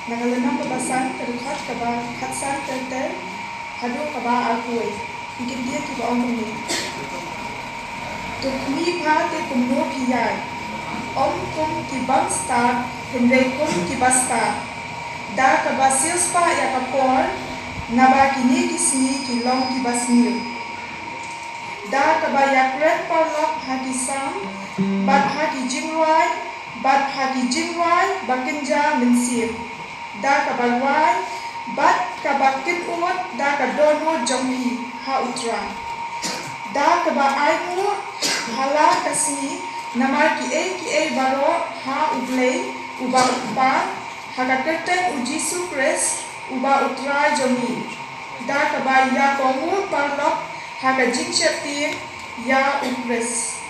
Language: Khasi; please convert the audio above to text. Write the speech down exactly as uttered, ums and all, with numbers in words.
Na ka lynnong kaba san, ka dkhot kaba khatsan ter ter haduh kaba arphew wei. Ki kyntien kiba ong kumne: To khmih bha te kumno phi ïaid, ym kum ki bym stad, hynrei kum kiba stad, da kaba siewspah ïa ka por, naba kine ki sngi ki long kiba sniew. Da kaba ïakren paralok ha ki sam bad ha ki jingrwai bad ha ki jingrwai ba kynja mynsiem. Da kaba rwai bad kaba kynnoh da ka dohnud jong phi ha U Trai. Da kaba ainguh ha la ka sngi namar kiei kiei baroh ha U Blei uba U Kpa, ha ka kyrteng U Jisu Khrist uba U Trai jong ngi. Da kaba ïakohnguh paralok ha ka jingsheptieng ïa U Khrist.